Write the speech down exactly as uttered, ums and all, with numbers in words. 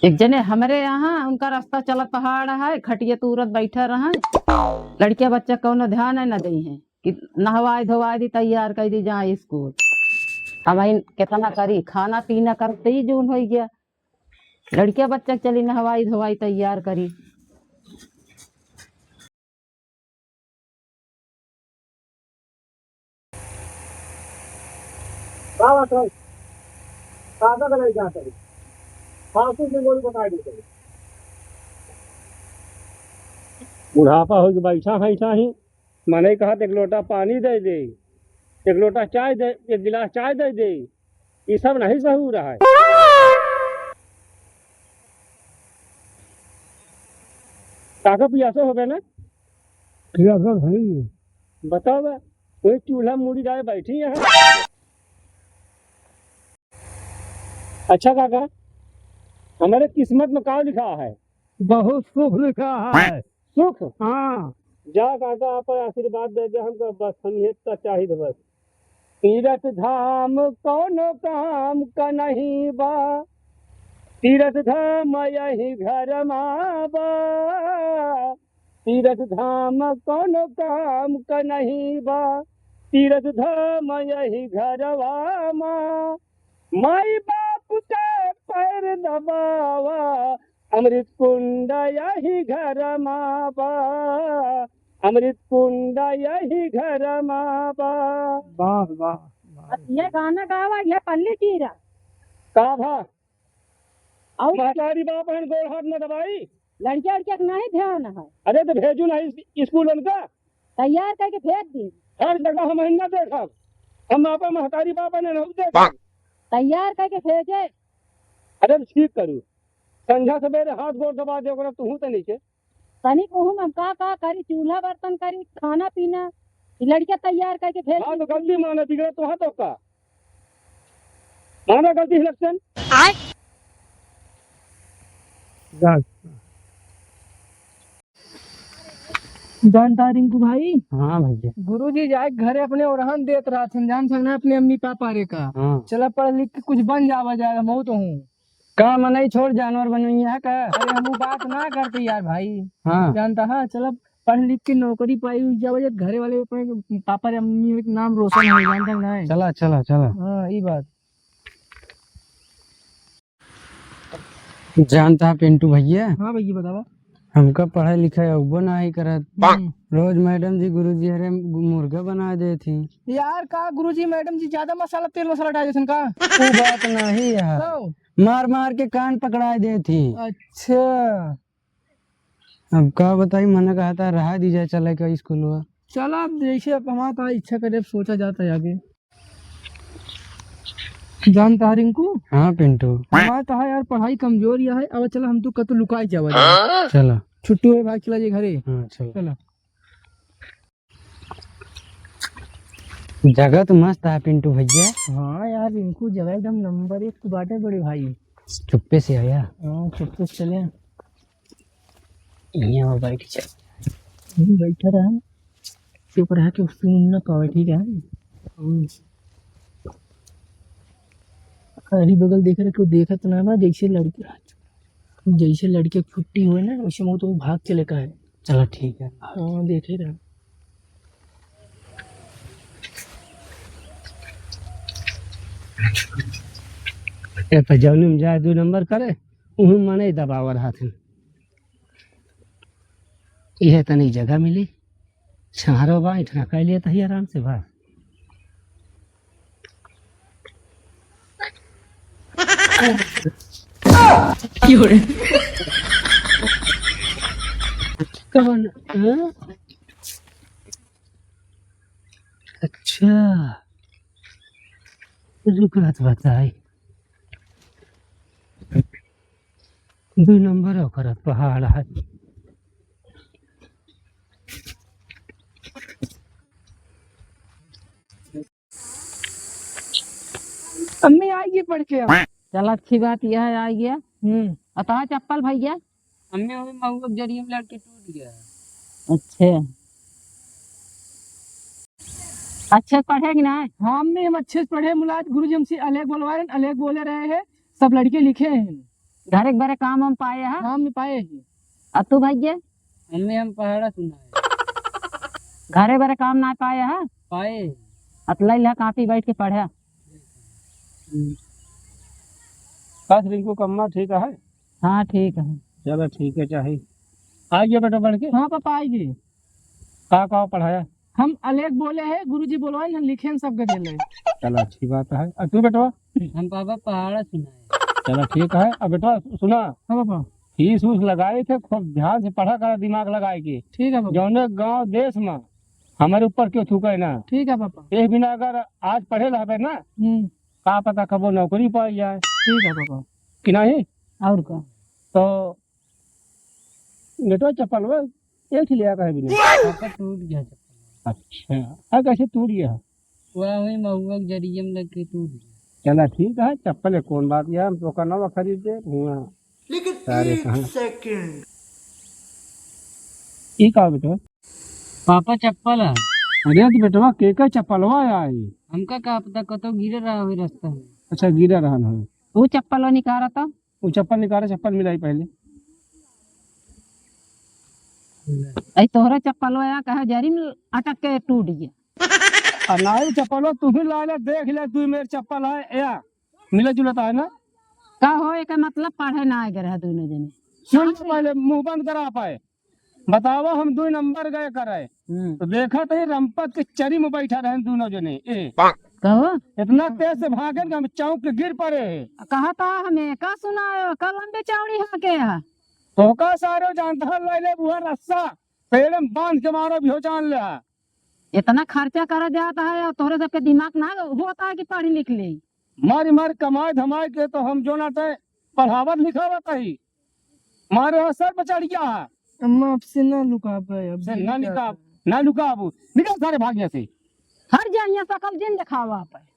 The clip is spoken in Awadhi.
एक जने हमरे यहाँ, उनका रास्ता चलत पहाड़ है, खटिया तूरत बैठा रहे। लड़किया बच्चा कौनो ध्यान है न दे हैं कि नहवाई धोवाई दी, तैयार कर दी, जाए स्कूल। अब इन कितना करी, खाना पीना करते ही जून हो गया। लड़किया बच्चा के चली नहवाई धोवाई तैयार करी। का बात है? ताजा दवाई कहाँ करी? फालतू की गोली बता दी करी। बुढ़ापा हो के बैठा है ऐसा ही। मनई कहत एक लोटा पानी दे दे, एक लोटा चाय दे, एक गिलास चाय दे दे, ये सब नहीं सहूर है। काका पियासो हो गए ना? पियासो है। बताओ बा, वही चूल्हा मूड़ी डाले बैठी यहाँ। अच्छा काका, हमारे किस्मत में का लिखा है? बहुत सुख लिखा है। सुख? हाँ। जा काका, आप आशीर्वाद दे दे हमको, बस हम ये तो चाहिए बस। तीरथ धाम कौनो काम का नहीं बा, तीरथ धाम यही घर मा बा। तीरथ धाम कौनो काम का नहीं बा, तीरथ धाम यही घरवा मा। माई बाप के पैर दबावा, अमृत कुंड यही घर मा बा, अमृत कुंड यही घर मा बा। वाह, वाह, वाह। ये गाना गावा, ये पल्ली चीरा। का भा? और महतारी बाप हन, गोड़ हाथ न दबाई। लड़किया, लड़किया के नहीं ध्यान है। अरे तो भेजू नहीं इस-, स्कूल उनका। तैयार करके भेज दी। हर जगह हम ना देखब, हम आपा महतारी बाप हन, नहीं देखब। तैयार करके भेजे। अरे तो ठीक करू, संझा सवेरे हाथ गोड़ दबा दे ओकरा, तुहू तो नहीं के। तनी कहूँ हम का का करी, चूल्हा बर्तन करी, खाना पीना, ई लड़किया तैयार करके भेज हाँ, दी। तो गलती माने बिगड़े तो है तो का? माना गलती इलेक्शन। जानता रिंकू भाई? हाँ भैया। गुरुजी जाए घरे अपने ओरहन देत रहथिन, जान सकना अपने अम्मी पापा रे का। हाँ। चला पढ़ लिख के कुछ बन जावा जाएगा, मऊ तो हूँ। का मनई छोड़ जानवर बनइया है का? अरे हम वो बात ना करते यार भाई। हाँ। जानता है, चला पढ़ लिख के नौकरी पाई, जब जब घरे वाले अपने पापा रे अम्मी के नाम रोशन हो, जानता है ना? चला, चला, चला। हाँ, ई बात। जानता है पिंटू भैया? हाँ भैया, बतावा। हमका पढ़े लिखे अउबो नाही करत। हम्म। रोज मैडम जी, गुरुजी हरे मुर्गा बना देत ही। यार, का गुरुजी, मैडम जी ज्यादा मसाला, तेल मसाला डाल देथन का? वो बात नहीं यार। तो? मार मार के कान पकड़ा देत ही। अच्छा। अब का बताई, मने कहा था रहा दी जाए, चले के स्कूलवा। चला, अब जैसे अब हमारा तो इच्छा करे, अब सोचा जाता है आगे। जानता है रिंकू? हाँ पिंटू। हमारा तो है यार, पढ़ाई कमजोर ही है। अब चला, हम तू कतू लुकाई जावा जाए। चला। छुट्टी हुए भाग चला जाए घरे। हाँ, चला। चला। जगह तो मस्त है पिंटू भैया। हाँ यार रिंकू, जगह एकदम नंबर एक तो बाटे बड़े भाई। चुप्पे से आया। हाँ, चुप्पे से चले। यहाँ बैठ जा। यहीं बैठा रहा, चुप रहा, कि सुन न पावे, ठीक है? हम्म। अगल बगल देखे रहे, कोई देखत ना बा, जैसे लड़के, जैसे लड़के छुट्टी हुए ना, वैसे मऊ तो भाग चले का है। चला ठीक है। हाँ, देखे रहे। ए, तो जौनी में जाए दू नंबर करे, उहू मने दबावर हाथ में। इहे तनी जगह मिली, छाहरो बा, इठना कर लिए तही आराम से बा। कौन? हाँ? अच्छा, रुक, बात बताई। दुई नंबर ओकर पहाड़ है। अम्मी आएगी पढ़ के अब। चल, अच्छी बात यह है, आ गया। हम्म। अतः चप्पल भैया। अम्मी, वही महुआ के जरिए में लड़के टूट गया। अच्छा। अच्छे से पढ़े कि ना? हाँ अम्मी, हम अच्छे से पढ़े। मुलाज गुरुजी हमसे अलग बोलवा रहे हैं, अलग बोले रहे हैं, सब लड़के लिखे हैं। घरे के बरे काम हम पाए है? काम में पाए है। आ तू भैया? हमने हम पहाड़ा सुना है। घरे बरे काम ना पाए है? पाए है। अत लई ला कापी बैठ के पढ़े। हम्म। बस रिंकू कम्मा ठीक है? हाँ, ठीक है। चलो, ठीक है, चाही। आ गया बेटा पढ़ के? हाँ पापा, आ गए। का, का पढ़ाया? हम अलेख बोले हैं, गुरुजी बोलवाइन, हम लिखे हैं, सब गदेले। चलो, अच्छी बात है। और तू बेटवा? हम पापा पहाड़ा सुनाए। चलो, ठीक है। अब बेटवा सुना। हाँ पापा। फीस उस लगाए थे, खूब ध्यान से पढ़ा करा, दिमाग लगाए के। ठीक है पापा। जौने गाँव देश में हमारे ऊपर क्यों थूके ना। ठीक है पापा। एक बिना अगर आज पढ़े रहबे ना, हम्म। का पता कबो नौकरी पाई जाए। ठीक है पापा। कि नहीं? और का? तो बेटवा चप्पलवा एक ही लिया कहे बिना। पापा टूट गया चप्पल। अच्छा, आ कैसे टूट गया? वह वही महुआ के जरिए में लग के टूट गया। चला ठीक है, चप्पल है, कौन बात है, हम तो का नवा खरीद दे। हुआ। लेकिन सारे एक कहाँ? सेकंड। ई का बेटवा? पापा चप्पल है। अरे तो बेटवा के का चप्पलवा आई? हमका का पता कतो गिरे रहा हुई रास्ता में। अच्छा, गिरे रहा है। वो चप्पलवा निकारा था। वो चप्पल निकारा, चप्पल मिलाई पहले। ऐ तोहरा चप्पलवा या कहे जरी में अटक के टूट गया। आ नाई चप्पलवा तू ही ला ले, देख ले, तू मेरे चप्पल है या मिला जुलता है ना? का हो, एक मतलब पढ़े ना आए रहा दोनों जने। सुन तो पहले, मुंह बंद करा पाए। बतावा, हम दो नंबर गए करे। हम्म। तो देखा तो ये रंपत के चरी में बैठा रहे दोनों जने। ए। कहो? इतना तेज से भागे कि हम चौंक के गिर पड़े हैं। कहा था हमें, का सुनायो, का लंबे चौड़ी हाँ के है? तो का सारे जानता है, ले ले बुआ रस्सा, पेड़ में बांध के मारो भी हो जान ले। इतना खर्चा करा जाता है और तोहरे सबके दिमाग ना होता है कि पढ़ लिख ले। मारी मारी कमाए धमाए के तो हम जो ना ते पढ़ावत लिखावत ही। मारे यहाँ सर पे चढ़ गया है। अम्मा, अब से ना लुकाबे, अब से दिल ना क्या लुकाब, करे? ना लुकाब। निकल सारे भाग यहाँ से। हर जाइए सकल जिन दिखावा पे।